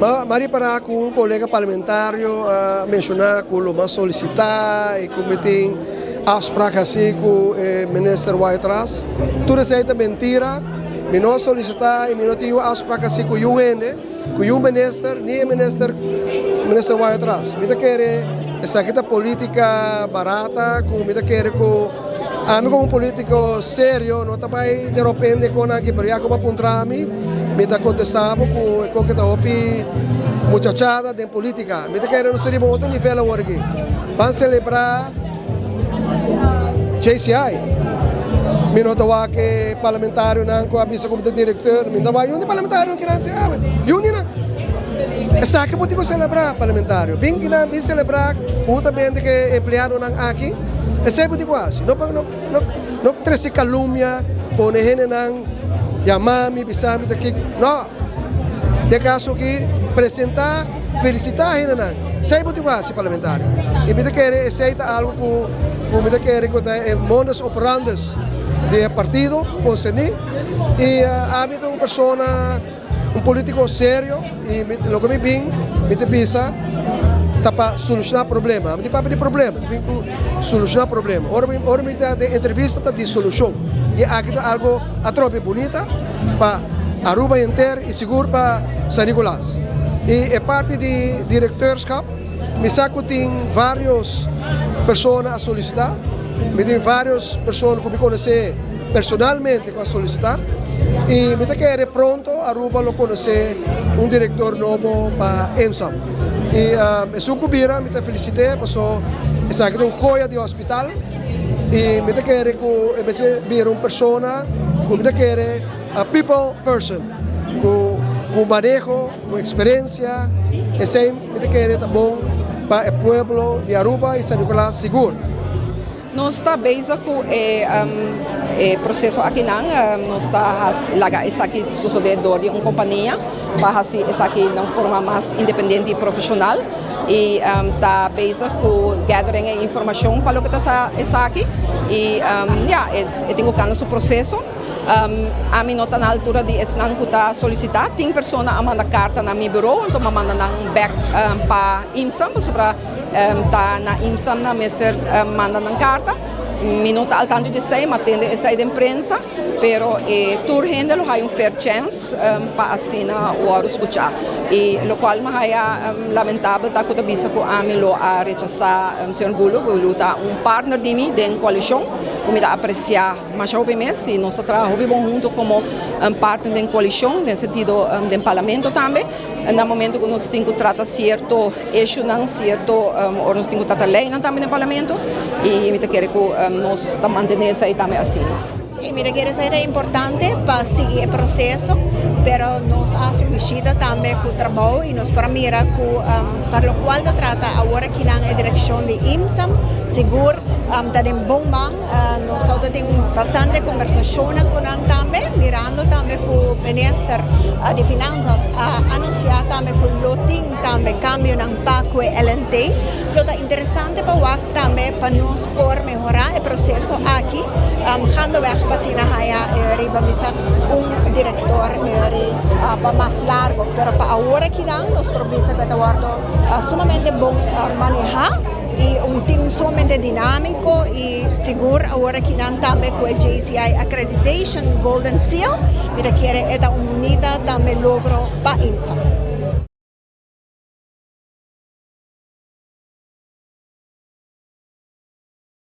M'a ripara cu un colega parlamentario a menciona cu lo m'a solicita y cu mi tin afspraak haci cu e minister Wyatt-Ras. Tur esey ta mentira. Mi no a solicita y mi no tin un afspraak haci cu yun hende, cu yun minister, ni e minister, minister Wyatt-Ras. Mi ta kere esaki ta politica barata cu mi ta kere cu ami como un politico serio no ta bay deropende con aki, pero ya cu bo a puntra mi, mi ta contesta bo cu e con ke ta hopi muchachada den politica. Mi ta kere nos ta riba un otro nivel awor aki. Ban celebra JCI. Mi no ta wak e parlamentarionan cu a bisa cu mi ta directeur. Mi no ta wak niun di parlamentarionan kinan si awe. Niun di nan. Esaki bo tin cu celebra, parlamentario. Bin kinan, bin celebra huntamente cu e empleadonan aki. Esey bo tin cu haci. No pa, no, no, no trece calumnia, pone hendenan yama mi, bisa mi ta kico. No. Den caso aki, presenta, felicita hendenan. Esey bo tin cu haci, parlamentario. Y mi ta kere esey ta algo cu, cu mi ta kere cu ta e modus operandus di e partido concerni. Y ami ta un persona, un politico serio y mi, loke mi bin, mi ta bisa ta pa soluciona problema. Mi ta papia di problema, mi ta bin cu soluciona problema. Ora mi, ora mi ta den entrevista ta di solucion. Y aki ta algo atrobe bunita pa Aruba henter y sigur pa San Nicolas. Y e parti di directeurschap, mi sa cu tin varios persona a solicita. Mi tin varios persona cu mi conoce personalmente cu a solicita. Y mi ta kere pronto Aruba lo conoce un director nobo pa IMSAM. Y esun cu bira mi ta felicite paso esaki ta un joya di hospital y mi ta kere cu e mester bira un persona cu mi ta kere a people person cu cu maneho, cu experiencia. Esey mi ta kere ta bon pa e pueblo di Aruba y San Nicolas sigur. Nos ta bezig cu e e proceso akinan. Nos ta laga esaki sucede door di un compania pa haci esaki na un forma mas independiente y profesional y ta bezig cu gathering e informacion pa loke ta esaki y ya, e tin cu cana su proceso. Ami no ta na altura di esnan cu ta solicita. Tin persona a manda carta na mi bureau, anto mi a manda nan bek pa IMSAM pasobra ta na IMSAM nan mester manda nan carta. Mi no ta al tanto di esey, mi a tende esey den prensa, pero e tur hende lo haya un fair chance pa asina wòrdu skuchá. I lokual mi haya lamentabel ta ku ta bisa ku ami lo a rechasá señor Goeloe. Goeloe ta un partner di mi den koalishon ku mi ta apresiá masha hopi mes i nos ta traha hopi bon huntu komo partner den koalishon den sentido den parlamento tambe. Na momento ku nos tin ku trata sierto issuenan, sierto ora nos tin ku trata leynan tambe den parlamento i mi ta kere ku nos ta mantené esei tambe asina. Sí, mi ta kere esei ta importante pa sigui e proseso, pero nos a hasi un bishita tambe ku trabou i nos por a mira ku pa lokual ta trata awor akinan e direkshon di IMSAM sigur ta den bon man. Nos tabata tin bastante kombersashonnan ku nan tambe, mirando tambe ku Minister di Finansas a anunsiá tambe ku lo tin tambe kambionan pa ku e LNT. Lo ta interesante pa wak tambe pa nos por mehorá e proseso aki, gaandeweg pa asina haya riba misa un direktor pa mas largo. Pero pa awor akinan nos por bisa ku e ta wòrdu sumamente bon manehá. Y un team sumamente dinámico y sigur awor aki nan tambe cu e JCI Accreditation Golden Seal, mi ta kere e ta un bunita tambe logro pa IMSA.